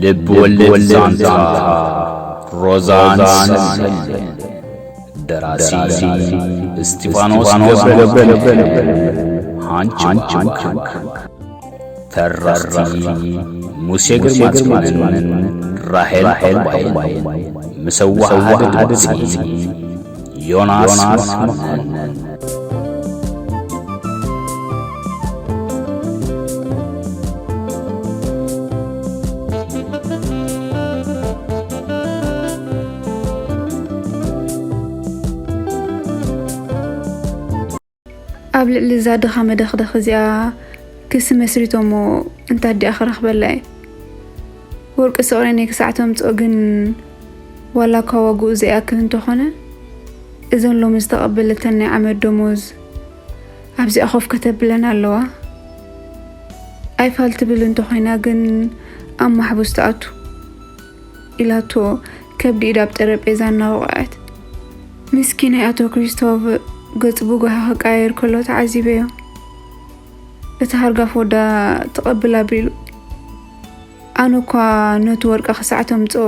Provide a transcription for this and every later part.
ልብ ወለድ ዛንታ ሮዛን ሰልመን። ደራሲ እስጢፋኖስ ገብረ፣ ሃንች። ተረኽቲ ሙሴ ግርማጽዮንን ራሄል ሓወባይን። ምስ ኣወሃህዳ ድምጺ ዮናስ መኮነን። ኣብ ልዕሊ እዛ ድኻ መደኽደኽ እዚኣ ክሲ መስሪቶሞ እንታ ኣዲኣ ክረኽበላ እየ። ወርቂ ስቕረነይ ክሳዕ ተምጽኦ ግን ዋላ እኳ ዋግኡ ዘይኣክል እንተኾነ እዘን ሎሚ ዝተቐበለተን ናይ ዓመት ደሞዝ ኣብዚኣ ኮፍ ከተብለን ኣለዋ። ኣይፋል ትብል እንተኾይና ግን ኣብ ማሕቡስ ትኣቱ። ኢላቶ ከብዲ ኢዳ ኣብ ጠረጴዛ እናወቕዐት። ምስኪናይ ኣቶ ክሪስቶፍ ገጹ ብጓሂ ክቀያየር ከሎ ተዓዚበዮ። እቲ ሃርጋፍ ወዳ ትቐብል ኣቢሉ። ኣነ እኳ ነቲ ወርቂ ክሳዕ ተምጽኦ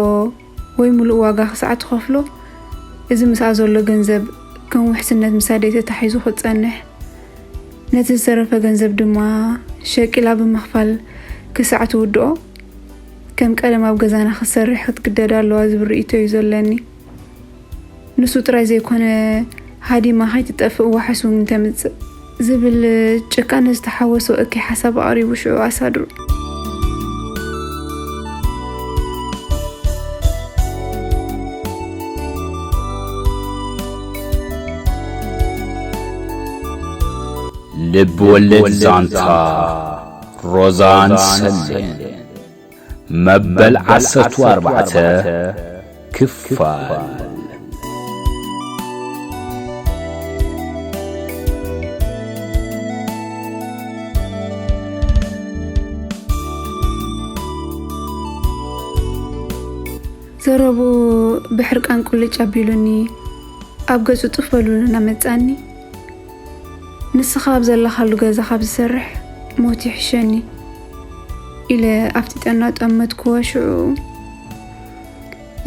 ወይ ምሉእ ዋጋ ክሳዕ ትኸፍሎ፣ እዚ ምስኣ ዘሎ ገንዘብ ከም ውሕስነት ምስ ኣደይ ተታሒዙ ክጸንሕ፣ ነቲ ዝተረፈ ገንዘብ ድማ ሸቂላ ብምኽፋል ክሳዕ ትውድኦ፣ ከም ቀደም ኣብ ገዛና ክትሰርሕ ክትግደድ ኣለዋ ዝብል ርእይቶ እዩ ዘለኒ። ንሱ ጥራይ ዘይኮነ፣ ሃዲማ ከይትጠፍእ ዋሕስ እውን ተምጽእ ዝብል ጭካነ ዝተሓወሶ እከይ ሓሳብ ኣቕሪቡ ሽዑ ኣሳድሩ። ልብ ወለድ ዛንታ ሮዛን ሰልመን። መበል ዓሰርተ ኣርባዕተ ክፋል። ዘረብኡ ብሕርቃን ቁልጭ ኣቢሉኒ፣ ኣብ ገጹ ጡፍ በሉ እናመጻኒ። ንስኻ ኣብ ዘለኻሉ ገዛ ካብ ዝሰርሕ ሞት ይሕሸኒ ኢለ ኣፍጢጠ እናጠመትኩዎ ሽዑ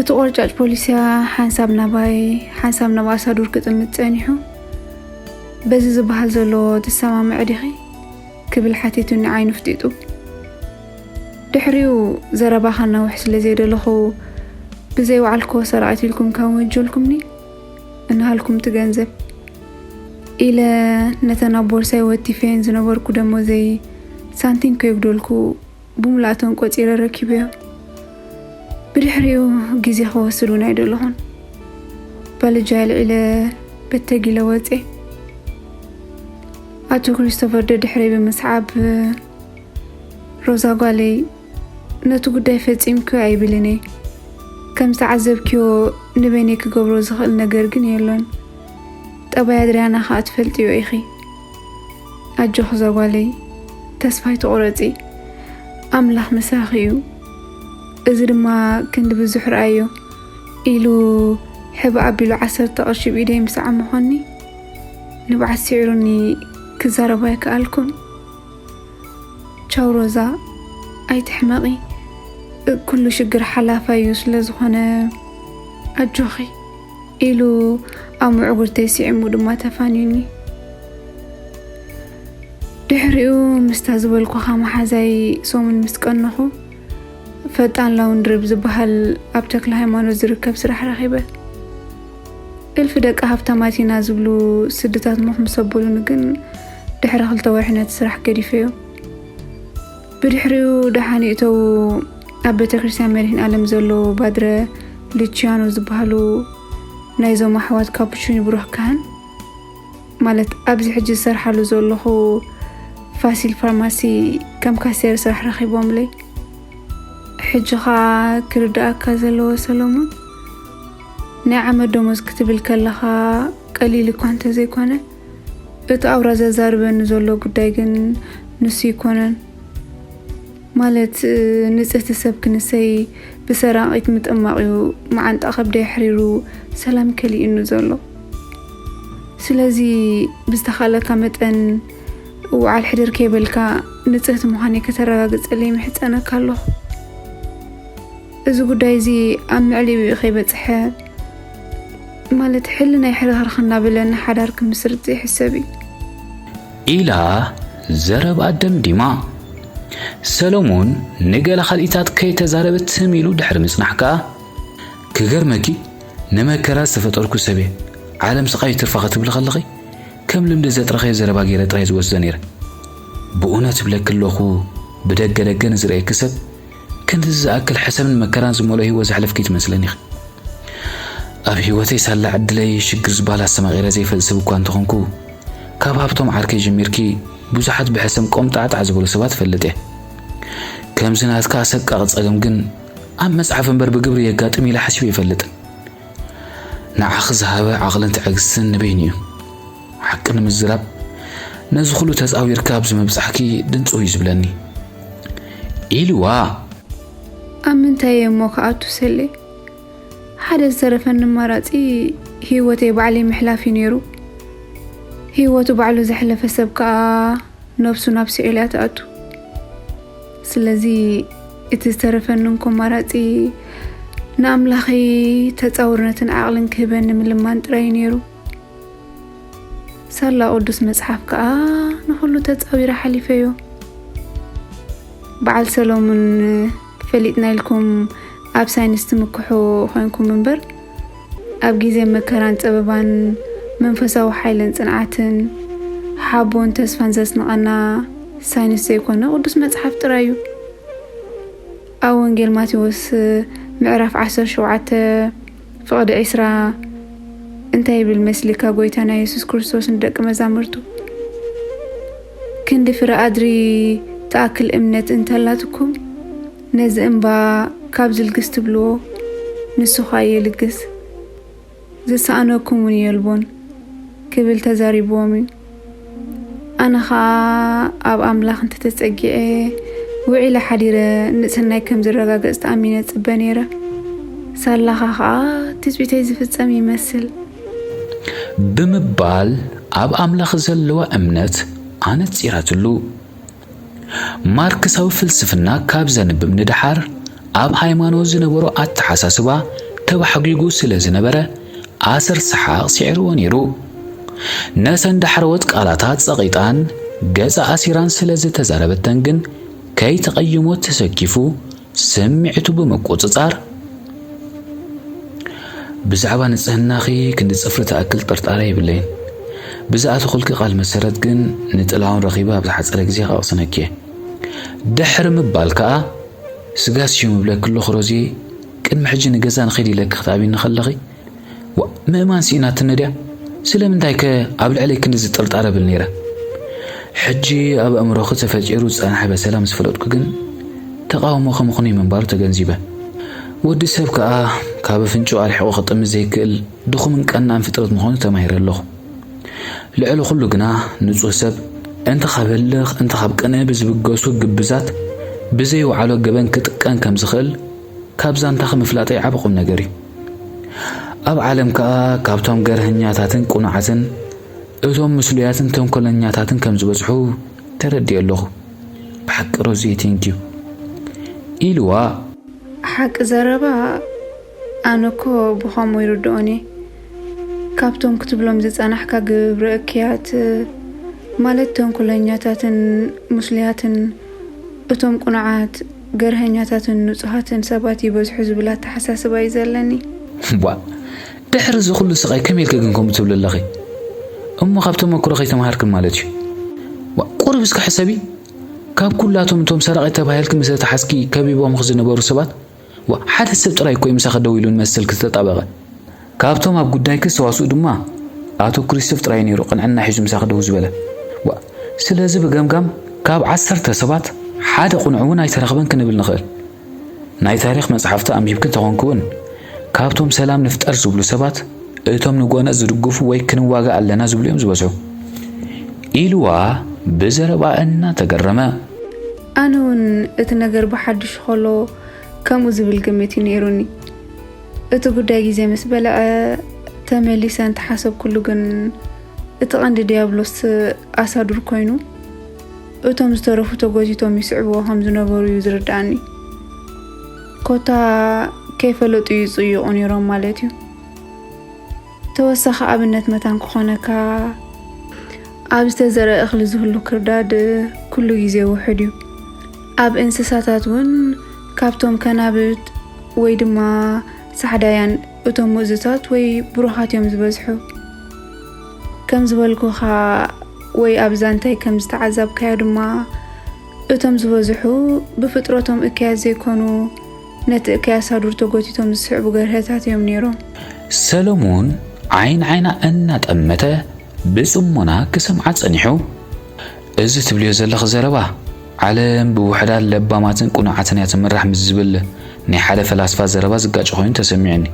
እቲ ቆርጫጭ ፖሊስያ ሓንሳብ ናባይ ሓንሳብ ናብ ኣሳዱር ክጥምት ጸኒሑ። በዚ ዝበሃል ዘሎ ትሰማምዐ ዲኺ? ክብል ሓቲቱኒ ዓይኑ ፍጢጡ። ድሕሪኡ ዘረባ ከናውሕ ስለ ዘይደለኹ ብዘይወዓልክዎ ሰራቒት ኢልኩም ካብ ወንጀልኩምኒ እንሃልኩም እቲ ገንዘብ ኢለ ነተን ኣብ ቦርሳይ ወቲፈየን ዝነበርኩ ደሞዘይ ሳንቲም ከይጉደልኩ ብምልኣተን ቆጺረ ረኪበዮ። ብድሕሪኡ ግዜ ክወስድ እውን ኣይደለኹን። ባልጃ ኣልዒለ በተጊለ ወጼ። ኣቶ ክሪስቶፈር ደድሕረይ ብምስዓብ፣ ሮዛ ጓለይ፣ ነቲ ጉዳይ ፈጺምክዮ ኣይብልን እየ። ከም ዝተዓዘብክዮ ንበይነይ ክገብሮ ዝኽእል ነገር ግን የሎን። ጠባይ ኣድርያና ከኣ ትፈልጥዮ ኢኺ። ኣጆኺ ዛጓለይ፣ ተስፋ ኣይትቑረጺ። ኣምላኽ ምሳኺ እዩ። እዚ ድማ ክንዲ ብዙሕ ረኣዮ ኢሉ ሕብ ኣቢሉ ዓሰርተ ቅርሺ ብኢደይ ምስ ዓመኾኒ፣ ንብዓት ስዒሩኒ ክዛረብ ኣይከኣልኩን። ቻው ሮዛ፣ ኣይትሕመቒ፣ ኩሉ ሽግር ሓላፋይ እዩ፣ ስለ ዝኾነ ኣጆኺ ኢሉ ኣብ ምዕጉርተይ ስዒሙ ድማ ተፋንዩኒ። ድሕሪኡ ምስታ ዝበልኩኻ መሓዛይ ሰሙን ምስ ቀነኹ፣ ፈጣን ላውንድሪ ብዝበሃል ኣብ ተክለ ሃይማኖት ዝርከብ ስራሕ ረኺበ። እልፊ ደቂ ሃብታማት ኢና ዝብሉ ስድታት ምኹም ሰበሉኒ ግን ድሕሪ ክልተ ወርሒ ነቲ ስራሕ ገዲፈዮ። ብድሕሪኡ ደሓን ይእተዉ ኣብ ቤተ ክርስቲያን መድኃኔ ዓለም ዘለዉ ባድረ ሉቺያኖ ዝበሃሉ ናይዞም ኣሕዋት ካፑቺኒ ብሩኽ ካህን፣ ማለት ኣብዚ ሕጂ ዝሰርሓሉ ዘለኹ ፋሲል ፋርማሲ ከም ካሴር ስራሕ ረኺቦምለይ። ሕጂ ኸኣ ክርድኣካ ዘለዎ ሰሎሞን፣ ናይ ዓመት ደሞዝ ክትብል ከለኻ ቀሊል እኳ እንተዘይኮነ፣ እቲ ኣውራ ዘዛርበኒ ዘሎ ጉዳይ ግን ንሱ ኣይኮነን። ማለት፣ ንጽህቲ ሰብ ክንሰይ ብሰራቒት ምጥማቕ እዩ መዓንጣ ከብደይ ኣሕሪሩ ሰላም ከሊኡኒ ዘሎ። ስለዚ ብዝተኻእለካ መጠን ውዓል ሕድር ከይበልካ ንጽህቲ ምዃነይ ከተረጋግጸለይ ይምሕጸነካ ኣለኹ። እዚ ጉዳይ እዚ ኣብ ምዕሊቡ እዩ ከይበጽሐ፣ ማለት ሕልናይ ሕርኽርኽ እናበለኒ ሓዳር ክምስርት ዘይሕሰብ እዩ። ኢላ ዘረብኣ ደምዲማ። ሰሎሙን ንገለ ካልኢታት ከይተዛረበ ትም ኢሉ ድሕሪ ምጽናሕ ከኣ፣ ክገርመኪ፣ ንመከራ ዝተፈጠርኩ ሰብ እየ። ዓለም ስቓይ ይትርፋ ክትብሊ ከለኺ፣ ከም ልምዲ ዘጥረኸዮ ዘረባ ገይረ ጥራይ ዝወስዶ ነይረ። ብእውነት እብለኪ ኣለኹ፣ ብደገ ደገ ንዝርእየኪ ሰብ፣ ክንድዚ ዝኣክል ሕሰምን መከራን ዝመልኦ ህይወት ዘሕለፍኪ ትመስለኒ ኢኺ። ኣብ ህይወተይ ሳላ ዕድለይ ሽግር ዝበሃል ኣስተማቒረ ዘይፈልጥ ሰብ እኳ እንተኾንኩ፣ ካብ ሃብቶም ዓርከይ ጀሚርኪ ብዙሓት ብሕሰም ቆምጣዕጣዕ ዝበሉ ሰባት እፈልጥ እየ። ከምዚ ናትካ ኣሰቃቒ ጸገም ግን ኣብ መጽሓፍ እምበር ብግብሪ የጋጥም ኢለ ሓሲበ ኣይፈልጥን። ንዓኺ ዝሃበ ዓቕልን ትዕግስትን ንበይኑ እዩ። ሓቂ ንምዝራብ፣ ነዚ ኩሉ ተጻዊርካ ኣብዚ ምብጻሕኪ ድንጽው እዩ ዝብለኒ። ኢልዋ። ኣብ ምንታይ እየ እሞ ክኣቱ ሰሌ? ሓደ ዝተረፈኒ ኣማራጺ ህይወተይ ባዕለይ ምሕላፍ እዩ ነይሩ። ህይወቱ ባዕሉ ዘሕለፈ ሰብ ከኣ ነብሱ ናብ ሲኦል እያ ትኣቱ። ስለዚ እቲ ዝተረፈኒ እንኮ ኣማራጺ ንኣምላኸይ ተጻውርነትን ዓቕልን ክህበኒ ምልማን ጥራይ እዩ ነይሩ። ሳላ ቅዱስ መጽሓፍ ከኣ ንኹሉ ተጻዊረ ሓሊፈዮ። በዓል ሰሎሙን ፈሊጥና ኢልኩም ኣብ ሳይንስ ትምክሑ ኮይንኩም እምበር፣ ኣብ ግዜ መከራን ጸበባን መንፈሳዊ ሓይልን ጽንዓትን ሓቦን ተስፋን ዘስንቐና ሳይንስ ዘይኮነ ቅዱስ መጽሓፍ ጥራይ እዩ። ኣብ ወንጌል ማቴዎስ ምዕራፍ ዓሰርተ ሸውዓተ ፍቕዲ ዒስራ እንታይ ይብል መስልካ? ጎይታና የሱስ ክርስቶስ ንደቂ መዛሙርቱ፣ ክንዲ ፍረ ኣድሪ ትኣክል እምነት እንተላትኩም፣ ነዚ እምባ ካብ ዝልግስ ትብልዎ፣ ንሱ ኸኣ የልግስ፣ ዝሰኣነኩም እውን የልቦን ክብል ተዛሪብዎም እዩ። ኣነ ኸኣ ኣብ ኣምላኽ እንተተጸጊዐ፣ ውዒለ ሓዲረ ንጽህናይ ከም ዝረጋገጽ ተኣሚነ እጽበ ነይረ። ሳላኻ ኸኣ ትጽቢተይ ዝፍጸም ይመስል። ብምባል ኣብ ኣምላኽ ዘለዋ እምነት ኣነጺራትሉ። ማርክሳዊ ፍልስፍና ካብ ዘንብብ ንደሓር፣ ኣብ ሃይማኖት ዝነበሮ ኣተሓሳስባ ተባሕጒጉ ስለ ዝነበረ፣ ኣሰር ሰሓቕ ስዒርዎ ነይሩ። ነተን ዳሕረዎት ቃላታት ጸቒጣን ገጻ ኣሲራን ስለ ዝተዛረበተን ግን፣ ከይተቐይሞ ተሰኪፉ፣ ስምዒቱ ብምቁጽጻር፣ ብዛዕባ ንጽህናኺ ክንዲ ጽፍሪ ትኣክል ጥርጣረ የብለይን። ብዝኣተኹልኪ ቃል መሰረት ግን ንጥላሁን ረኺበ ኣብ ዝሓጸረ ግዜ ከቕስነኪ እየ። ድሕሪ ምባል ከኣ፣ ስጋስ ሽም እብለኪ ኣለኹ ሮዚ፣ ቅድሚ ሕጂ ንገዛ ንኺድ ኢለኪ ክትኣብይኒ ከለኺ፣ ዋ፣ ምእማን ስኢናትኒ ድያ? ስለምንታይከ ኣብ ልዕለይ ክንድዚ ጥርጣረ እብል ነይረ? ሕጂ ኣብ ኣእምሮኺ ተፈጢሩ ዝጸንሐ በሰላ ምስ ፈለጥኩ ግን፣ ተቓውሞኺ ምኽኑይ ምንባሩ ተገንዚበ። ወዲ ሰብ ከኣ ካብ ኣፍንጭኡ ኣርሒቑ ክጥምት ዘይክእል ድኹምን ቀናእን ፍጥረት ምዃኑ ተማሂረ ኣለኹ። ልዕሊ ኩሉ ግና፣ ንጹህ ሰብ፣ እንተ ካብ ህልኽ፣ እንተ ካብ ቅንኢ ብዝብገሱ ግብዛት ብዘይወዓሎ ገበን ክጥቀን ከም ዝኽእል፣ ካብ ዛንታኺ ምፍላጠይ ዓቢ ቁም ነገር እዩ። ኣብ ዓለም ከኣ ካብቶም ገርሀኛታትን ቅኑዓትን፣ እቶም ምስሉያትን ተንኮለኛታትን ከም ዝበዝሑ ተረዲኤ ኣለኹ። ብሓቂ ሮዚ፣ thank you። ኢልዋ። ሓቂ ዘረባ፣ ኣነ እኮ ብኸምኡ ይርድኦን እየ። ካብቶም ክትብሎም ዝጸናሕካ ግብረ እክያት፣ ማለት ተንኮለኛታትን ምስሉያትን፣ እቶም ቅኑዓት፣ ገርሀኛታትን ንጹሃትን ሰባት ይበዝሑ ዝብል ኣተሓሳስባ እዩ ዘለኒ። ዋ፣ ድሕሪ እዚ ኩሉ ስቓይ ከመይ ኢልኪ ግን ከምኡ ትብሊ ኣለኺ? እሞ ካብ ተመክሮ ከይተምሃርክን ማለት እዩ። ዋ፣ ቁሩብ እስከ ሕሰቢ። ካብ ኩላቶም እቶም ሰረቕቲ ተባሂልኪ ምስ ተታሓዝኪ ከቢቦምኺ ዝነበሩ ሰባት፣ ዋ፣ ሓደ ሰብ ጥራይ እኮ እዩ ምሳኺ ደው ኢሉ ንመሰልኪ ዝተጣበቐ። ካብቶም ኣብ ጉዳይኪ ዝተዋስኡ ድማ ኣቶ ክሪስቶፍ ጥራይ ነይሩ ቅንዕና ሒዙ ምሳኺ ደው ዝበለ። ዋ፣ ስለዚ ብገምጋም ካብ ዓሰርተ ሰባት ሓደ ቅኑዕ እውን ኣይተረኽበን ክንብል ንኽእል። ናይ ታሪኽ መጽሓፍቲ ኣንቢብኪ እንተኾንኪ እውን፣ ካብቶም ሰላም ንፍጠር ዝብሉ ሰባት፣ እቶም ንጎነጽ ዝድግፉ ወይ ክንዋጋእ ኣለና ዝብሉ እዮም ዝበዝሑ። ኢልዋ ብዘረባ እናተገረመ። ኣነ እውን እቲ ነገር ብሓድሽ ከሎ ከምኡ ዝብል ግምት እዩ ነይሩኒ። እቲ ጉዳይ ግዜ ምስ በልዐ፣ ተመሊሰ እንተሓሰብኩሉ ግን፣ እቲ ቀንዲ ድያብሎስ ኣሳዱር ኮይኑ፣ እቶም ዝተረፉ ተጎቲቶም ይስዕብዎ ከም ዝነበሩ እዩ ዝርድኣኒ። ኮታ ከይፈለጡ ይጽይቑ ነይሮም ማለት እዩ። ተወሳኺ ኣብነት መታን ክኾነካ፣ ኣብ ዝተዘርአ እኽሊ ዝህሉ ክርዳድ ኩሉ ግዜ ውሑድ እዩ። ኣብ እንስሳታት እውን ካብቶም ከናብት ወይ ድማ ሳሕዳያን እቶም ምእዙታት ወይ ብሩኻት እዮም ዝበዝሑ። ከም ዝበልኩኻ ወይ ኣብ ዛንታይ ከም ዝተዓዛብካዮ ድማ፣ እቶም ዝበዝሑ ብፍጥረቶም እክያት ዘይኮኑ፣ ነቲ እክያት ሳዱር ተጎቲቶም ዝስዕቡ ገርህታት እዮም ነይሮም። ሰሎሞን ዓይን ዓይና እናጠመተ ብጽሞና ክሰምዓ ጸኒሑ። "እዚ ትብልዮ ዘለኺ ዘረባ፣ ዓለም ብውሑዳት ለባማትን ቅኑዓትን እያ ትምራሕ" ምስ ዝብል ናይ ሓደ ፈላስፋ ዘረባ ዝጋጭ ኮይኑ ተሰሚዑኒ።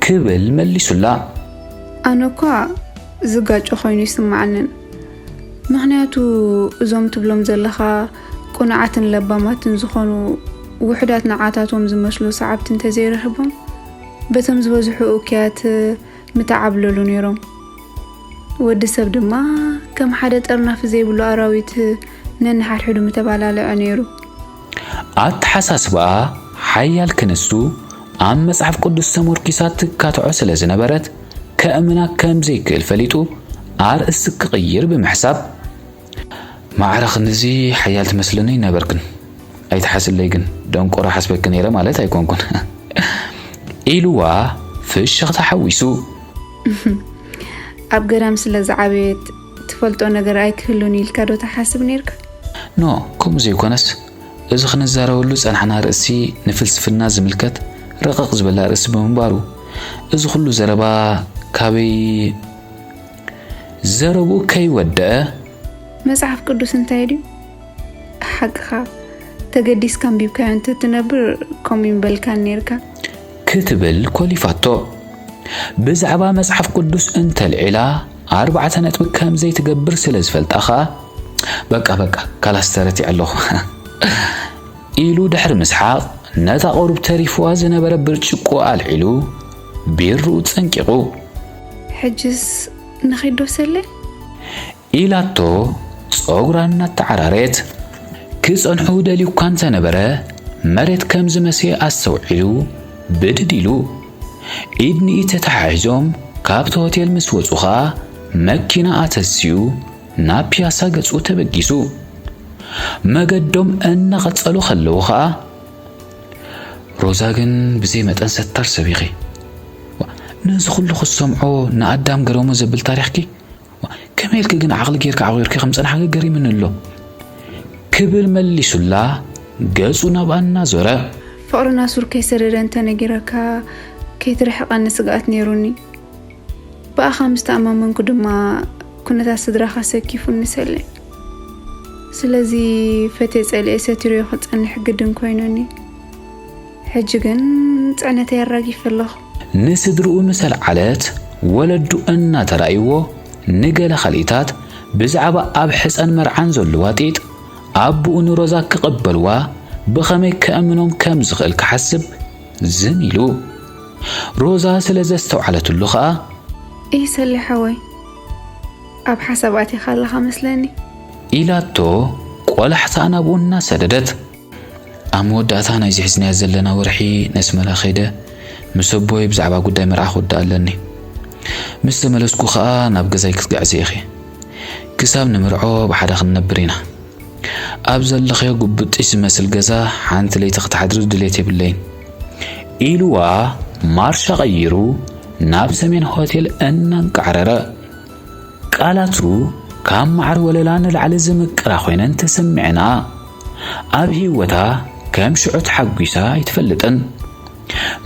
ክብል መሊሱላ። ኣነ እኳ ዝጋጮ ኮይኑ ይስምዓንን። ምኽንያቱ እዞም ትብሎም ዘለኻ ቅኑዓትን ለባማትን ዝኾኑ ውሑዳት ንዓታቶም ዝመስሉ ሰዓብቲ እንተዘይረኺቦም፣ በቶም ዝበዝሑ እኩያት ምተዓብለሉ ነይሮም። ወዲ ሰብ ድማ ከም ሓደ ጠርናፊ ዘይብሉ ኣራዊት ነንሓድሕዱ ምተባላለዐ ነይሩ። ኣተሓሳስባኣ ሓያል ክንሱ ኣብ መጽሓፍ ቅዱስ ተመርኪሳ ትካትዖ ስለ ዝነበረት፣ ከእምና ከም ዘይክእል ፈሊጡ፣ ኣርእስቲ ክቕይር ብምሕሳብ፣ "ማዕረ ክንድዚ ሓያል ትመስልኒ ነበርክን፣ ኣይትሓስለይ ግን፣ ደንቆሮ ሓስበኪ ነይረ ማለት ኣይኮንኩን" ኢልዋ ፍሽኽታ ሓዊሱ። ኣብ ገዳም ስለ ዝዓበየት ትፈልጦ ነገር ኣይክህሉን ኢልካ ዶ ትሓስብ ነይርካ? ኖ፣ ከምኡ ዘይኮነስ፣ እዚ ክንዛረበሉ ዝጸናሕና ርእሲ ንፍልስፍና ዝምልከት ረቐቕ ዝበለ ኣርእስቲ ብምንባሩ፣ እዚ ኩሉ ዘረባ ካበይ? ዘረብኡ ከይወደአ፣ መጽሓፍ ቅዱስ እንታይ ድዩ? ሓቅኻ፣ ተገዲስካ ኣንቢብካዮ እንተትነብር ከምኡ ይምበልካን ነይርካ። ክትብል ኮሊፋቶ። ብዛዕባ መጽሓፍ ቅዱስ እንተልዒላ፣ ኣርባዕተ ነጥቢ ከም ዘይትገብር ስለ ዝፈልጣ ኸኣ፣ "በቃ፣ በቃ፣ ካላስ ተረቲዐ ኣለኹ" ኢሉ ድሕሪ ምስሓቕ፣ ነታ ቁሩብ ተሪፍዋ ዝነበረ ብርጭቆ ኣልዒሉ፣ ቢርኡ ጸንቂቑ። "ሕጅስ ንኺድ ዶ ሰለ?" ኢላቶ ጸጉራ እናተዓራረየት። ክጸንሑ ደልዩ እኳ እንተነበረ፣ መሬት ከም ዝመስየ ኣስተውዒሉ ብድድ ኢሉ። ኢድ ንኢድ ተተሓሒዞም ካብቲ ሆቴል ምስ ወጹ ኸኣ፣ መኪና ኣተሲኡ ናብ ፒያሳ ገጹ ተበጊሱ። መገዶም እናቐጸሉ ከለዉ ኸኣ፣ "ሮዛ ግን ብዘይ መጠን ሰታር ሰብ ኢኺ። ነዚ ኩሉ ክትሰምዖ ንኣዳም ገረሞ ዘብል ታሪኽኪ? ከመይ ኢልኪ ግን ዓቕሊ ጌርኪ ዓቑርኪ ከም ጸናሕኪ ገሪምኒ ኣሎ" ክብል መሊሱላ፣ ገጹ ናብኣ እናዞረ። "ፍቕርና ሱር ከይሰደደ እንተነጊረካ ከይትርሕቐኒ ስግኣት ነይሩኒ። ብኣኻ ምስ ተኣማመንኩ ድማ ኩነታት ስድራኻ ሰኪፉኒ ሰለ። ስለዚ ፈትየ ጸሊኤ ሰቲረዮ ክጸንሕ ግድን ኮይኑኒ። ሕጂ ግን ጽዕነተይ ኣራጊፈ ኣለኹ።" ንስድርኡ ምስ ኣልዓለት፣ ወለዱ እናተራእይዎ፣ ንገለ ካልኢታት ብዛዕባ ኣብ ሕጸን መርዓን ዘሎ ዋጢጥ፣ ኣቦኡ ንሮዛ ክቕበልዋ ብኸመይ ከእምኖም ከም ዝኽእል ክሓስብ ዝን ኢሉ። ሮዛ ስለ ዘስተውዓለትሉ ኸኣ፣ "ኢህ ሰሌ ሓወይ፣ ኣብ ሓሳብ ኣቲኻ ኣለኻ መስለኒ?" ኢላቶ ቆላሕታ ናብኡ እናሰደደት። ኣብ መወዳእታ ናይዚ ሒዝናዮ ዘለና ወርሒ ነስመራ ከይደ ምስ ኣቦይ ብዛዕባ ጉዳይ መርዓ ክውድእ ኣለኒ። ምስ ተመለስኩ ኸኣ ናብ ገዛይ ክትግዕዚ ኢኺ። ክሳብ ንምርዖ ብሓደ ክንነብር ኢና። ኣብ ዘለኽዮ ጉብጢ ዝመስል ገዛ ሓንቲ ለይቲ ክትሓድሪ ድሌት የብለይን። ኢልዋ ማርሻ ቀይሩ ናብ ሰሜን ሆቴል እናንቃዕረረ። ቃላቱ ካብ መዓር ወለላ ንላዕሊ ዝምቅራ ኮይነን ተሰሚዐንኣ። ኣብ ህይወታ ከም ሽዑ ተሓጒሳ ኣይትፈልጥን።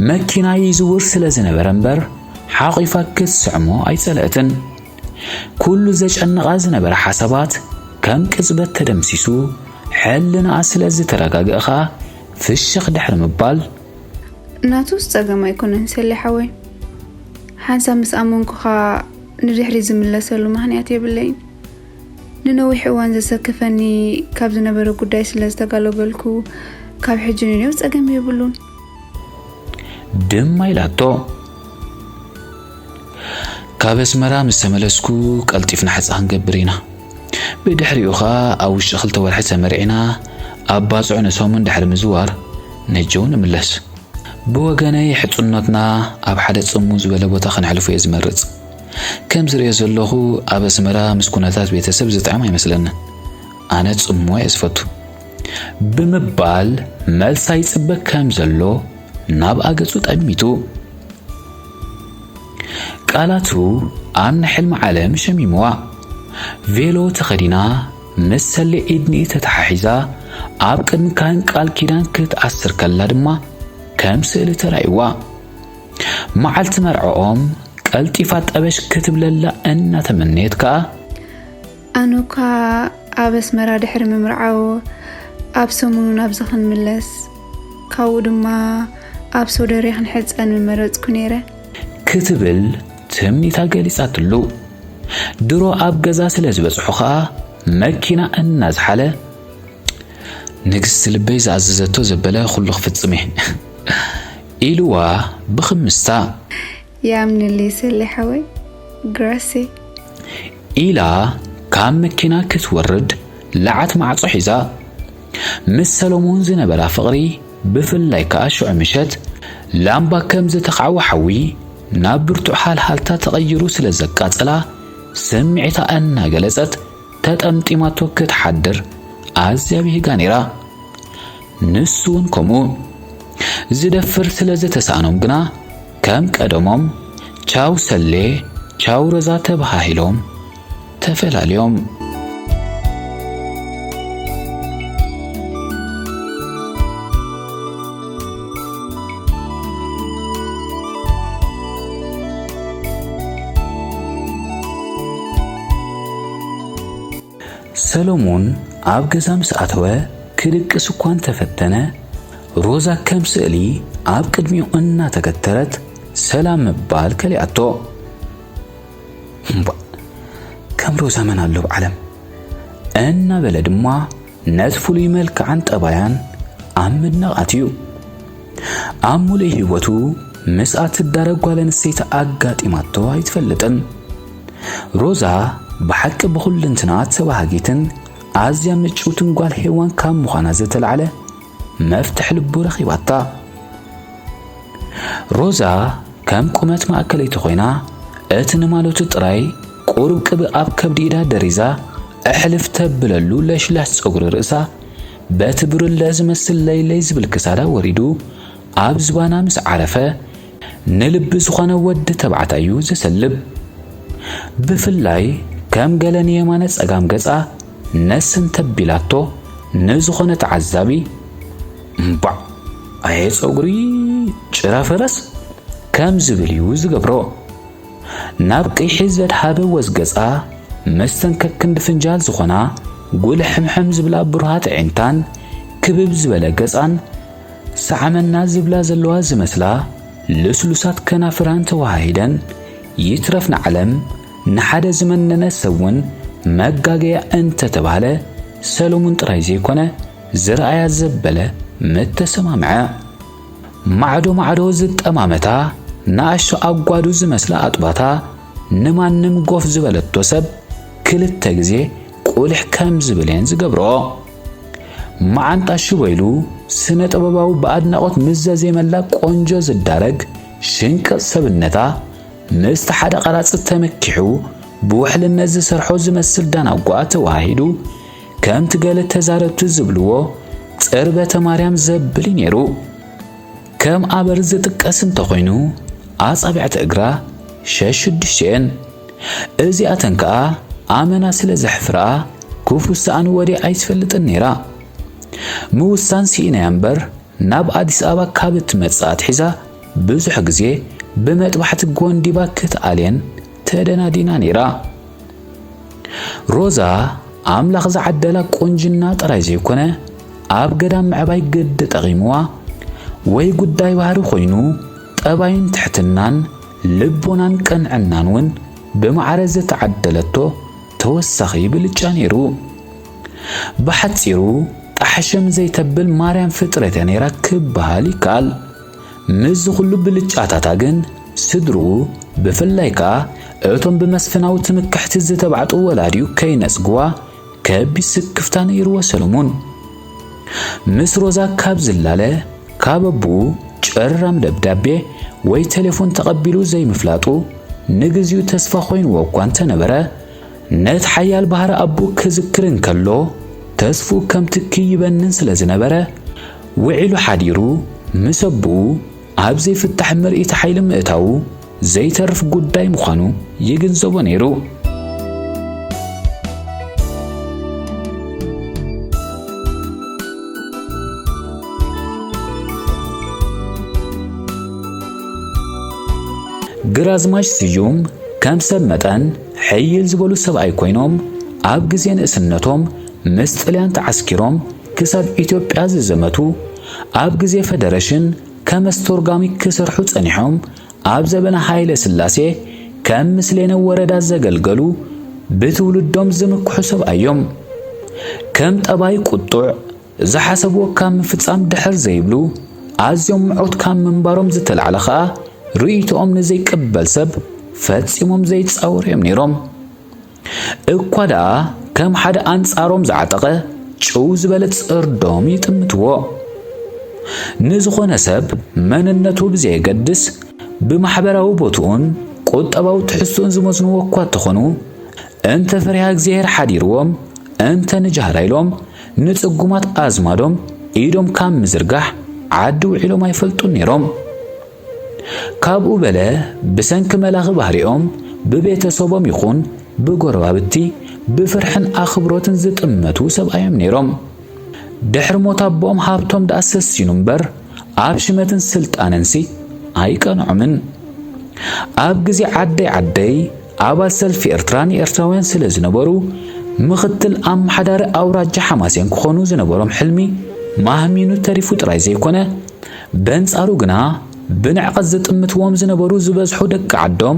መኪና ይዝውር ስለ ዝነበረ እምበር ሓቒፋ ክትስዕሞ ኣይጸለእትን። ኩሉ ዘጨንቓ ዝነበረ ሓሳባት ከም ቅጽበት ተደምሲሱ፣ ሕልናኣ ስለ ዝተረጋግአ ኸኣ ፍሽኽ ድሕሪ ምባል፣ ናቱስ ጸገም ኣይኮነን ሰሌ ሓወይ። ሓንሳብ ምስ ኣመንኩኻ ንድሕሪት ዝምለሰሉ ምኽንያት የብለይን። ንነዊሕ እዋን ዘሰክፈኒ ካብ ዝነበረ ጉዳይ ስለ ዝተጋለገልኩ፣ ካብ ሕጂ ንኔው ጸገም የብሉን። ድማ ኢላቶ። ካብ ኣስመራ ምስ ተመለስኩ ቀልጢፍና ሕጻ ክንገብር ኢና። ብድሕሪኡ ኸኣ ኣብ ውሽጢ ክልተ ወርሒ ተመርዒና ኣብ ባጽዕ ንሰሙን ድሕሪ ምዝዋር ነጀው ንምለስ። ብወገነይ ሕጽኖትና ኣብ ሓደ ጽሙ ዝበለ ቦታ ከነሕልፎ እየ ዝመርጽ። ከም ዝርእዮ ዘለኹ ኣብ ኣስመራ ምስ ኩነታት ቤተሰብ ዝጥዕም ኣይመስለንን። ኣነ ጽምዋ እየ ዝፈቱ። ብምባል መልሳ ይጽበ ከም ዘሎ ናብ ኣገጹ ጠሚቱ። ቃላቱ ኣነ ሕልሚ ዓለም ሸሚምዋ። ቬሎ ተኸዲና ምስ ሰሌ ኢድኒ ተተሓሒዛ ኣብ ቅድሚ ካህን ቃል ኪዳን ክትኣስር ከላ ድማ ከም ስእሊ ተራእይዋ። መዓልቲ መርዕኦም ቀልጢፋ ጠበሽ ክትብለላ እናተመነየት ከኣ ኣነ እኳ ኣብ ኣስመራ ድሕሪ ምምርዓው ኣብ ሰሙኑ ናብዚ ክንምለስ ካብኡ ድማ ኣብ ሶደሬ ክንሕጸን ምመረጽኩ ነይረ። ክትብል ትምኒታ ገሊጻትሉ። ድሮ ኣብ ገዛ ስለ ዝበጽሑ ኸኣ መኪና እናዝሓለ ንግስቲ ልበይ ዝኣዘዘቶ ዘበለ ኩሉ ክፍጽም እየ ኢልዋ ብኽምስታ። ያምንልይ ሰሌ ሓወይ፣ ግራሴ። ኢላ ካብ መኪና ክትወርድ ለዓት ማዕጾ ሒዛ። ምስ ሰሎሞን ዝነበራ ፍቕሪ ብፍላይ ከኣ ሽዑ ምሸት ላምባ ከም ዝተኻዕወ ሓዊ ናብ ብርቱዕ ሃልሃልታ ተቐይሩ ስለ ዘቃጸላ ስምዒታ እናገለጸት ተጠምጢማቶ ክትሓድር ኣዝያ ብሂጋ ነይራ። ንሱ እውን ከምኡ። ዝደፍር ስለ ዝተሳእኖም ግና ከም ቀደሞም ቻው ሰሌ ቻው ሮዛ ተበሃሂሎም ተፈላልዮም። ሰሎሞን ኣብ ገዛ ምስ ኣተወ ክድቅስ እኳ እንተፈተነ፣ ሮዛ ከም ስእሊ ኣብ ቅድሚኡ እናተገተረት ሰላም ምባል ከሊኣቶ። እምቧእ፣ ከም ሮዛ መን ኣሎ ኣብ ዓለም? እናበለ ድማ ነቲ ፍሉይ መልክዓን ጠባያን ኣብ ምድናቕ ኣትዩ። ኣብ ምሉእ ህይወቱ ምስኣ ትዳረግ ጓል ኣንስተይቲ ኣጋጢማቶ ኣይትፈልጥን። ሮዛ ብሓቂ ብኹልንትና ተባሃጊትን ኣዝያ ምጭውትን ጓል ሄዋን ካብ ምዃና ዝተላዕለ መፍትሕ ልቡ ረኺባታ። ሮዛ ከም ቁመት ማእከለይቲ ኮይና፣ እቲ ንማለቱ ጥራይ ቁሩብ ቅብእ ኣብ ከብዲ ኢዳ ደሪዛ፣ ኣሕልፍ ተብለሉ ለሽላሽ ጸጉሪ ርእሳ፣ በቲ ብርለ ዝመስል ለይለይ ዝብል ክሳዳ ወሪዱ፣ ኣብ ዝባና ምስ ዓረፈ፣ ንልቢ ዝኾነ ወዲ ተባዕታይ እዩ ዘሰልብ። ብፍላይ ከም ገለ ንየማነ ጸጋም ገጻ ነስን ተቢላቶ ንዝኾነ ተዓዛቢ፣ እምባዕ፣ ኣየ ጸጉሪ ጭራ ፈረስ፣ ከም ዝብል እዩ ዝገብሮ። ናብ ቅይሒ ዘድሃበ ወዝ ገጻ መስተንከር ክንዲ ፍንጃል ዝኾና፣ ጉልሕምሕም ዝብላ ብሩሃት ኣዒንታን ክብብ ዝበለ ገጻን፣ ሰዓመና ዝብላ ዘለዋ ዝመስላ ልስሉሳት ከናፍራን ተወሃሂደን፣ ይትረፍ ንዓለም ንሓደ ዝመነነ ሰብ እውን መጋገያ እንተተባህለ ሰሎሙን ጥራይ ዘይኮነ ዝረኣያ ዘበለ ምተሰማምዐ። ማዕዶ ማዕዶ ዝጠማመታ ንኣሽቱ ኣጓዱ ዝመስላ ኣጥባታ ንማንም ጎፍ ዝበለቶ ሰብ ክልተ ግዜ ቁልሕ ከም ዝብል እየን ዝገብርኦ። መዓንጣ ሽቦ ኢሉ ስነ ጥበባዊ ብኣድናቖት ምስ ዘዜመላ ቆንጆ ዝዳረግ ሽንቅጥ ሰብነታ ምስቲ ሓደ ቀራጺ ተመኪሑ ብውሕልነት ዝሰርሖ ዝመስል ዳናጓ ተወሃሂዱ ከምቲ ገለ ተዛረብቲ ዝብልዎ ጽርበተ ማርያም ዘብል እዩ ነይሩ። ከም ኣበር ዝጥቀስ እንተኾይኑ ኣጻብዕቲ እግራ ሸሽዱሽተ እየን። እዚኣተን ከኣ ኣመና ስለ ዘሕፍርኣ ክፉ ሰኣን ወድያ ኣይትፈልጥን ነይራ። ምውሳን ስኢና እያ እምበር ናብ ኣዲስ ኣበባ ካብ እትመጽእ ኣትሒዛ ብዙሕ ግዜ ብመጥባሕቲ ጎንዲባ ክትኣልየን ተደናዲና ነይራ። ሮዛ ኣምላኽ ዝዓደላ ቁንጅና ጥራይ ዘይኮነ ኣብ ገዳም ምዕባይ ግዲ ጠቒምዋ ወይ ጉዳይ ባህሪ ኮይኑ ጠባይን ትሕትናን ልቦናን ቅንዕናን እውን ብማዕረ ዝተዓደለቶ ተወሳኺ ብልጫ ነይሩ። ብሓጺሩ ጣሕሸም ዘይተብል ማርያም ፍጥረት እያ ነይራ ክበሃል ይከኣል። ምስዚ ኩሉ ብልጫታታ ግን ስድርኡ ብፍላይ ከኣ እቶም ብመስፍናዊ ትምክሕቲ ዝተባዕጡ ወላዲኡ ከይነጽግዋ ከቢድ ስክፍታ ነይርዎ ሰሎሙን። ምስ ሮዛ ካብ ዝላለ ካብ ኣቦኡ ጭራም ደብዳቤ ወይ ቴሌፎን ተቐቢሉ ዘይምፍላጡ ንግዚኡ ተስፋ ኮይንዎ እኳ እንተነበረ፣ ነቲ ሓያል ባህሪ ኣቦኡ ክዝክር እንከሎ፣ ተስፍኡ ከም ትኪ ይበንን ስለ ዝነበረ፣ ውዒሉ ሓዲሩ ምስ ኣቦኡ ኣብ ዘይፍታሕ ምርኢት ሓይሊ ምእታዉ ዘይተርፍ ጉዳይ ምዃኑ ይግንዘቦ ነይሩ። ግራዝማች ስዩም ከም ሰብ መጠን ሕይል ዝበሉ ሰብኣይ ኮይኖም፣ ኣብ ግዜ ንእስነቶም ምስ ጥልያን ተዓስኪሮም ክሳብ ኢትዮጵያ ዝዘመቱ፣ ኣብ ግዜ ፈደረሽን ከም ኣስተርጓሚ ክሰርሑ ጸኒሖም፣ ኣብ ዘበነ ሃይለ ስላሴ ከም ምስሌነ ወረዳ ዘገልገሉ ብትውልዶም ዝምክሑ ሰብኣይ እዮም። ከም ጠባይ ቁጡዕ፣ ዝሓሰብዎ ካብ ምፍጻም ድሕር ዘይብሉ፣ ኣዝዮም ምዑት ካብ ምንባሮም ዝተላዕለ ኸኣ፣ ርእይቶኦም ንዘይቅበል ሰብ ፈጺሞም ዘይጻወሩ እዮም ነይሮም። እኳ ደኣ ከም ሓደ ኣንጻሮም ዝዓጠቐ ጭው ዝበለ ጽርዶም ይጥምትዎ። ንዝኾነ ሰብ መንነቱ ብዘየገድስ፣ ብማሕበራዊ ቦትኡን ቁጠባዊ ትሕዝትኡን ዝመዝንዎ እኳ እንተኾኑ፣ እንተ ፈሪሃ እግዚኣብሔር ሓዲርዎም፣ እንተ ንጃህራ ኢሎም ንጽጉማት ኣዝማዶም ኢዶም ካብ ምዝርጋሕ ዓዲ ውዒሎም ኣይፈልጡን ነይሮም። ካብኡ በለ ብሰንኪ መላኺ ባህሪኦም ብቤተሰቦም ይኹን ብጎረባብቲ ብፍርሕን ኣኽብሮትን ዝጥመቱ ሰብኣዮም ነይሮም። ድሕሪ ሞት ኣቦኦም ሃብቶም ደኣ ሰሲኑ እምበር ኣብ ሽመትን ስልጣነንሲ ኣይቀንዖምን። ኣብ ግዜ ዓደይ ዓደይ ኣባል ሰልፊ ኤርትራ ንኤርትራውያን ስለ ዝነበሩ፣ ምኽትል ኣመሓዳሪ ኣውራጃ ሓማሴን ክኾኑ ዝነበሮም ሕልሚ ማህሚኑ ተሪፉ ጥራይ ዘይኮነ፣ በንጻሩ ግና ብንዕቀት ዝጥምትዎም ዝነበሩ ዝበዝሑ ደቂ ዓዶም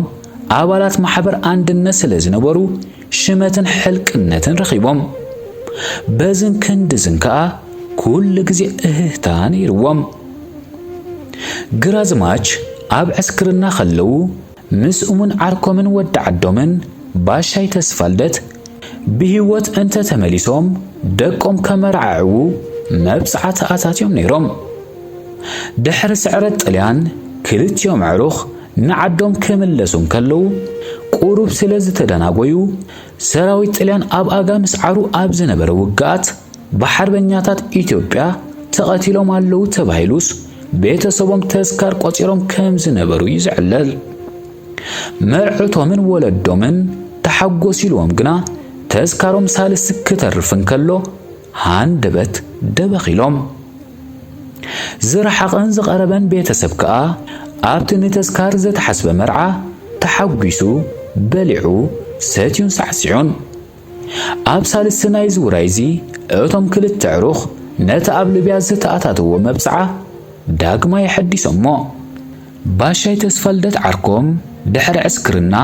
ኣባላት ማሕበር ኣንድነት ስለ ዝነበሩ፣ ሽመትን ሕልቅነትን ረኺቦም። በዝን ክንድዝን ከኣ ኩሉ ግዜ እህህታ ነይርዎም። ግራዝማች ኣብ ዕስክርና ከለዉ ምስ እሙን ዓርኮምን ወዲ ዓዶምን ባሻይ ተስፋልደት ብህይወት እንተ ተመሊሶም ደቆም ከመርዓዕዉ መብጽዓ ተኣታትዮም ነይሮም። ድሕሪ ስዕረት ጥልያን ክልቲኦም ኣዕሩኽ ንዓዶም ክምለሱ እንከለዉ ቁሩብ ስለ ዝተደናጎዩ ሰራዊት ጥልያን ኣብ ኣጋ ምስዓሩ ኣብ ዝነበረ ውግኣት ብሓርበኛታት ኢትዮጵያ ተቐቲሎም ኣለዉ ተባሂሉስ ቤተሰቦም ተዝካር ቆጺሮም ከም ዝነበሩ እዩ ዝዕለል። መርዑቶምን ወለዶምን ተሓጎስ ኢልዎም ግና ተዝካሮም ሳልስቲ ክተርፍ እንከሎ ሃንደበት ደበኽ ኢሎም። ዝረሓቐን ዝቐረበን ቤተሰብ ከኣ ኣብቲ ንተዝካር ዝተሓስበ መርዓ ተሓጒሱ በሊዑ ሰትዩን ሳዕሲዑን። ኣብ ሳልስቲ ናይዚ ውራይ እዚ እቶም ክልተ ኣዕሩኽ ነቲ ኣብ ሊብያ ዝተኣታተዎ መብጽዓ ዳግማይ ኣሐዲሶሞ። ባሻይ ተስፋልደት ዓርኮም ድሕሪ ዕስክርና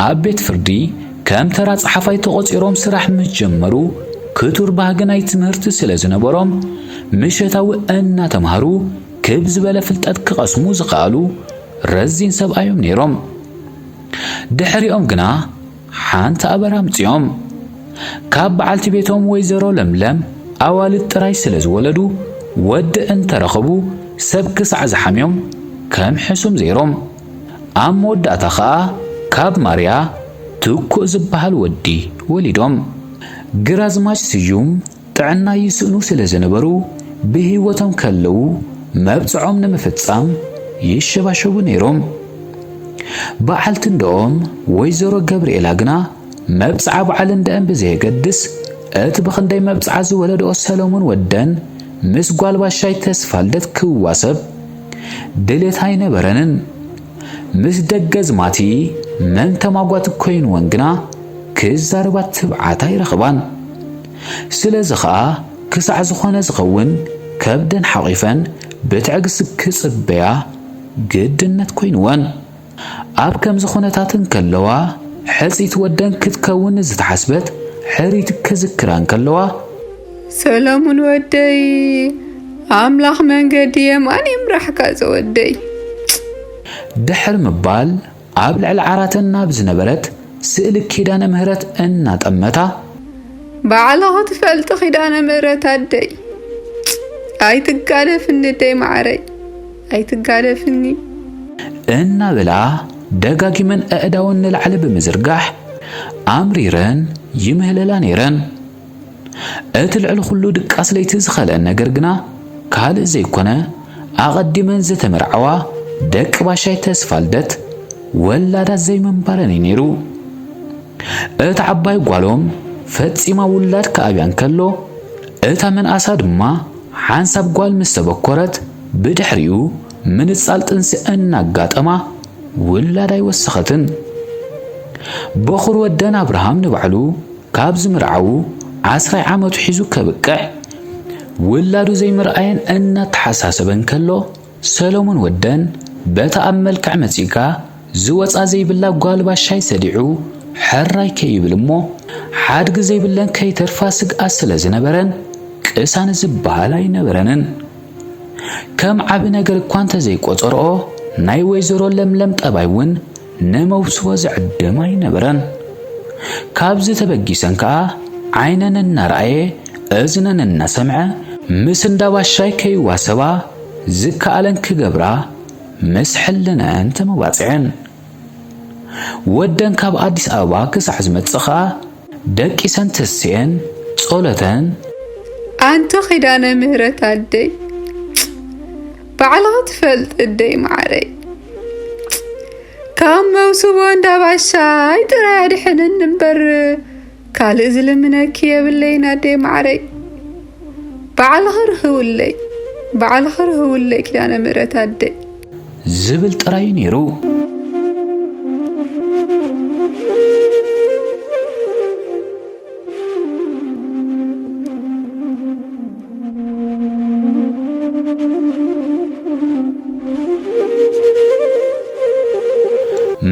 ኣብ ቤት ፍርዲ ከም ተራ ጸሓፋይ ተቖጺሮም ስራሕ ምስ ጀመሩ ክቱር ባህጊ ናይ ትምህርቲ ስለ ዝነበሮም ምሸታዊ እናተምሃሩ ክብ ዝበለ ፍልጠት ክቐስሙ ዝኸኣሉ ረዚን ሰብኣዮም ነይሮም። ድሕሪኦም ግና ሓንቲ ኣበር ኣምጺኦም። ካብ በዓልቲ ቤቶም ወይዘሮ ለምለም ኣዋልድ ጥራይ ስለ ዝወለዱ ወዲ እንተረኸቡ ሰብ ክሳዕ ዝሓምዮም ከም ሕሱም ዘይሮም። ኣብ መወዳእታ ኸኣ ካብ ማርያ ትኩእ ዝበሃል ወዲ ወሊዶም። ግራዝማች ስዩም ጥዕና ይስእኑ ስለ ዝነበሩ ብህይወቶም ከለዉ መብጽዖም ንምፍጻም ይሸባሸቡ ነይሮም። በዓልቲ እንደኦም ወይዘሮ ገብርኤላ ግና መብጽዓ በዓል እንደአን ብዘየገድስ እቲ ብኽንደይ መብጽዓ ዝወለድኦ ሰለሙን ወደን ምስ ጓል ባሻይ ተስፋልደት ክዋሰብ ድሌት ኣይነበረንን። ምስ ደገዝማቲ መን ተማጓቲ ኮይንወን ግና ክዛረባ ትብዓት ኣይረኽባን። ስለዚ ኸኣ ክሳዕ ዝኾነ ዝኸውን ከብደን ሓቒፈን ብትዕግስቲ ክጽበያ ግድነት ኮይንወን። ኣብ ከምዚ ኩነታት እንከለዋ ሕጽይቲ ወደን ክትከውን ንዝተሓስበት ሕርይቲ ክዝክራ እንከለዋ፣ ሰለሙን ወደይ፣ ኣምላኽ መንገዲ የማን ይምራሕካ ዝወደይ። ድሕሪ ምባል ኣብ ልዕሊ ዓራተን ናብ ዝነበረት ስእሊ ኪዳነ ምህረት እናጠመታ፣ ባዕልኺ ትፈልጢ ኪዳነ ምህረት ኣደይ፣ ኣይትጋደፍኒ ኣደይ ማዓረይ፣ ኣይትጋደፍኒ። እናበላ ደጋጊመን ኣእዳወን ንላዕሊ ብምዝርጋሕ ኣምሪረን ይምህለላ ነይረን። እቲ ልዕሊ ኩሉ ድቃስ ለይቲ ዝኸልአን ነገር ግና ካልእ ዘይኮነ፣ ኣቐዲመን ዝተመርዓዋ ደቂ ባሻይ ተስፋልደት ወላዳት ዘይምንባረን እዩ ነይሩ። እታ ዓባይ ጓሎም ፈጺማ ውላድ ክኣብያ እንከሎ፣ እታ መንኣሳ ድማ ሓንሳብ ጓል ምስ ተበኮረት፣ ብድሕሪኡ ምንጻል ጥንሲ እናጋጠማ ውላድ ኣይወሰኸትን። በኹር ወደን ኣብርሃም ንባዕሉ ካብ ዝምርዓዉ ዓስራይ ዓመቱ ሒዙ ከብቅዕ፣ ውላዱ ዘይምርኣየን እናተሓሳሰበ እንከሎ፣ ሰሎሙን ወደን በታ ኣብ መልክዕ መጺእካ ዝወጻ ዘይብላ ጓል ባሻይ ሰዲዑ ሕራይ ከይብል እሞ፣ ሓድጊ ዘይብለን ከይተርፋ ስግኣት ስለ ዝነበረን፣ ቅሳነት ዝበሃል ኣይነበረንን። ከም ዓቢ ነገር እኳ እንተዘይቆጸርኦ፣ ናይ ወይዘሮ ለምለም ጠባይ እውን ንመውስቦ ዝዕድም ኣይነበረን። ካብዚ ተበጊሰን ከኣ ዓይነን እናረኣየ እዝነን እናሰምዐ ምስ እንዳ ባሻይ ከይዋሰባ ዝከኣለን ክገብራ ምስ ሕልነአን ተመባጺዐን። ወደን ካብ ኣዲስ ኣበባ ክሳዕ ዝመጽእ ከኣ ደቂሰን ተሲኤን ጸሎተን ኣንቲ ኪዳነ ምህረት ኣደይ፣ ባዕልኺ ትፈልጢ ኣደይ ማዓረይ፣ ካብ መውስቦ እንዳ ባሻይ ጥራይ ኣድሕንኒ እምበር ካልእ ዝልምነኪ የብለይን ኣደይ ማዓረይ። ባዕልኺ ርህውለይ፣ ባዕልኺ ርህውለይ ኪዳነ ምህረት ኣደይ። ዝብል ጥራይ ነይሩ።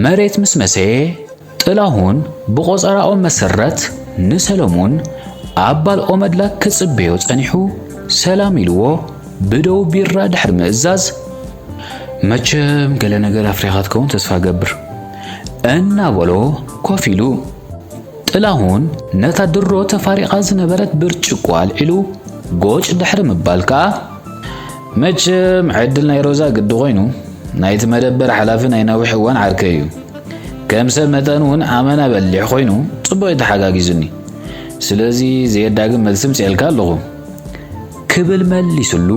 መሬት ምስ መሰየ፣ ጥላሁን ብቆጸራኦም መሰረት ንሰለሙን ኣብ ባልኦ መድላ ክጽበዮ ጸኒሑ፣ ሰላም ኢልዎ ብደው ቢራ ድሕሪ ምእዛዝ፣ መቸም ገለ ነገር ኣፍሪኻ ትከውን ተስፋ ገብር፣ እናበሎ ኮፍ ኢሉ። ጥላሁን ነታ ድሮ ተፋሪቓ ዝነበረት ብርጭቆ ኣልዒሉ ጎጭ ድሕሪ ምባል ከኣ፣ መቸም ዕድል ናይ ሮዛ ግዲ ኮይኑ፣ ናይቲ መደበር ሓላፊ ናይ ነዊሕ እዋን ዓርከይ እዩ። ከም ሰብ መጠን እውን ኣመና በሊሕ ኮይኑ ጽቡቕ እዩ ተሓጋጊዙኒ። ስለዚ ዘየዳግም መልሲ ምጽኤልካ ኣለኹ። ክብል መሊስሉ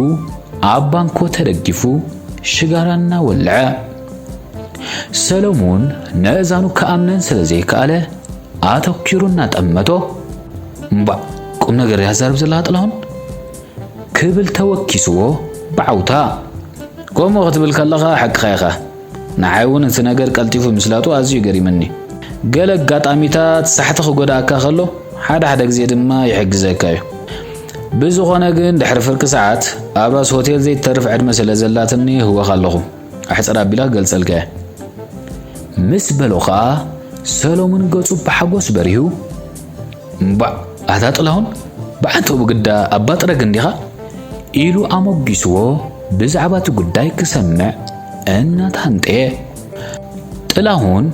ኣብ ባንኮ ተደጊፉ ሽጋራ እናወልዐ። ሰሎሙን ነእዛኑ ክኣምነን ስለ ዘይከኣለ ኣተኪሩ እናጠመቶ፣ እምባእ ቁም ነገር እያ ትዛረብ ዘላ ጥላሁን? ክብል ተወኪስዎ ብዓውታ። ከምኡ ክትብል ከለኻ ሓቅኻ ኢኻ። ንዓይ እውን እቲ ነገር ቀልጢፉ ምስላጡ ኣዝዩ ገሪምኒ። ገለ ኣጋጣሚታት ሳሕቲ ክጎድኣካ ከሎ ሓደ ሓደ ግዜ ድማ ይሕግዘካ እዩ። ብዝኾነ ግን ድሕሪ ፍርቂ ሰዓት ኣብ ራስ ሆቴል ዘይትተርፍ ዕድመ ስለ ዘላትኒ ይህወኻ ኣለኹ። ኣሕጽር ኣቢላ ክገልጸልካ እየ። ምስ በሎ ኸኣ ሰሎሙን ገጹ ብሓጎስ በሪሁ። እምባእ ኣታ ጥላሁን ብዓንተኡ ብግዳ ኣባ ጥረግ እንዲኻ ኢሉ ኣሞጊስዎ ብዛዕባ እቲ ጉዳይ ክሰምዕ እናተሃንጠየ። ጥላሁን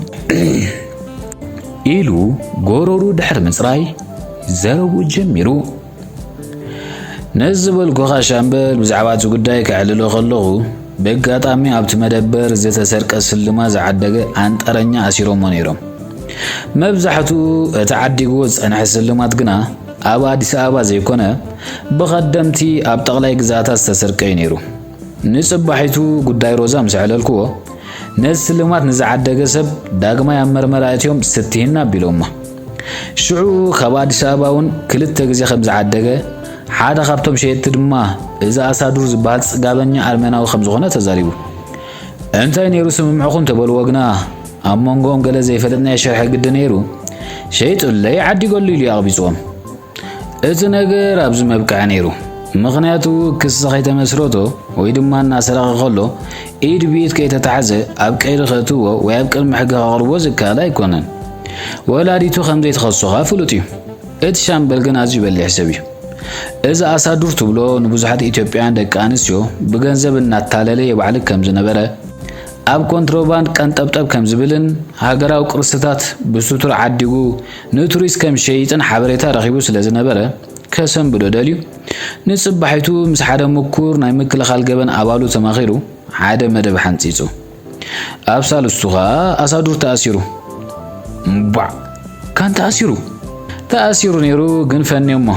ኢሉ ጎረሩ ድሕሪ ምጽራይ ዘረብኡ ጀሚሩ። ነዚ ዝበልኩኻ ሻምበል ብዛዕባ እቲ ጉዳይ ከዕልሎ ከለኹ ብኣጋጣሚ ኣብቲ መደበር ዝተሰርቀ ስልማት ዝዓደገ ኣንጠረኛ ኣሲሮሞ ነይሮም። መብዛሕትኡ እቲ ዓዲግዎ ዝጸንሐ ስልማት ግና ኣብ ኣዲስ ኣበባ ዘይኮነ ብቐደምቲ ኣብ ጠቕላይ ግዝኣታት ዝተሰርቀ እዩ ነይሩ። ንጽባሒቱ ጉዳይ ሮዛ ምስ ኣዕለልክዎ፣ ነዚ ስልማት ንዝዓደገ ሰብ ዳግማይ ኣብ መርመራ ኣእትዮም ስትሂና ኣቢሎሞ። ሽዑ ካብ ኣዲስ ኣበባ እውን ክልተ ግዜ ከም ዝዓደገ፣ ሓደ ካብቶም ሸየጥቲ ድማ እዚ ኣሳዱር ዝበሃል ጽጋበኛ ኣርመናዊ ከም ዝኾነ ተዛሪቡ። እንታይ ነይሩ ስምምዕኹም ተበልዎ ግና፣ ኣብ መንጎኦም ገለ ዘይፈለጥናዮ ሽርሒ ግዲ ነይሩ፣ ሸይጡለይ ዓዲገሉ ኢሉ እዩ ኣቕቢጽዎም። እቲ ነገር ኣብዚ መብቅዐ ነይሩ። ምኽንያቱ ክሲ ከይተመስረቶ ወይ ድማ እናሰረቐ ከሎ ኢድ ብኢድ ከይተታሕዘ ኣብ ቀይዲ ከእትዎ ወይ ኣብ ቅድሚ ሕጊ ከቕርቦ ዝከኣል ኣይኮነን። ወላዲቱ ከም ዘይትኸሶ ኸኣ ፍሉጥ እዩ። እቲ ሻምበል ግን ኣዝዩ በሊሕ ሰብ እዩ። እዚ ኣሳዱር ትብሎ ንብዙሓት ኢትዮጵያውያን ደቂ ኣንስትዮ ብገንዘብ እናታለለ የባዕልግ ከም ዝነበረ፣ ኣብ ኮንትሮባንድ ቀንጠብጠብ ከም ዝብልን ሃገራዊ ቅርስታት ብስቱር ዓዲጉ ንቱሪስት ከም ዝሸይጥን ሓበሬታ ረኺቡ ስለ ዝነበረ፣ ከሰንብዶ ደልዩ፣ ንጽባሒቱ ምስ ሓደ ምኩር ናይ ምክልኻል ገበን ኣባሉ ተማኺሩ ሓደ መደብ ሓንጺጹ። ኣብ ሳልስቱ ኸኣ ኣሳዱር ተኣሲሩ። እምቧዕ! ካን ተኣሲሩ? ተኣሲሩ ነይሩ፣ ግን ፈንዮሞ።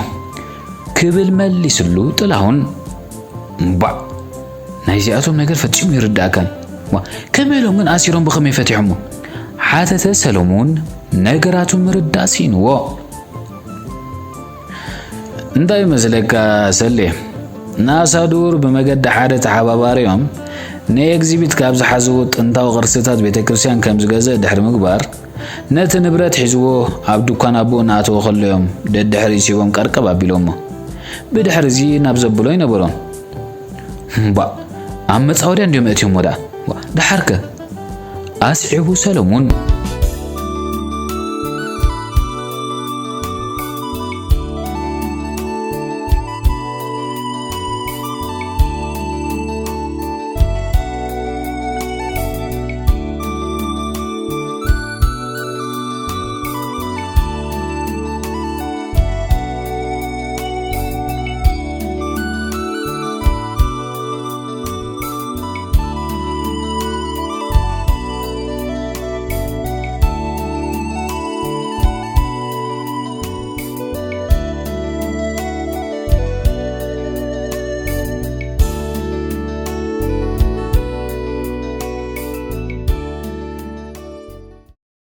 ክብል መሊስሉ ጥላሁን። እምቧዕ! ናይዚኣቶም ነገር ፈጺሙ ይርድኣካን። ዋ፣ ከመይ ኢሎም ግን ኣሲሮም ብኸመይ ፈቲሖሞ? ሓተተ ሰለሙን ነገራቱ ምርዳእ ስኢንዎ። እንታይ ይመስለካ ሰሌ? ንኣሳዱር ብመገዲ ሓደ ተሓባባሪኦም ንኤግዚቢት ካብ ዝሓዝዎ ጥንታዊ ቅርስታት ቤተ ክርስቲያን ከም ዝገዝእ ድሕሪ ምግባር፣ ነቲ ንብረት ሒዝዎ ኣብ ድኳን ኣቦኡ እናኣተወ ከሎ እዮም ደድሕሪኡ ስዒቦም ቀርቀብ ኣቢሎሞ። ብድሕሪ እዚ ናብ ዘብሎ ይነበሮም። እምባእ፣ ኣብ መጻወድያ እንድዮም ኣእትዮሞ ደኣ። ዋ፣ ደሓርከ? ኣስዒቡ ሰለሙን።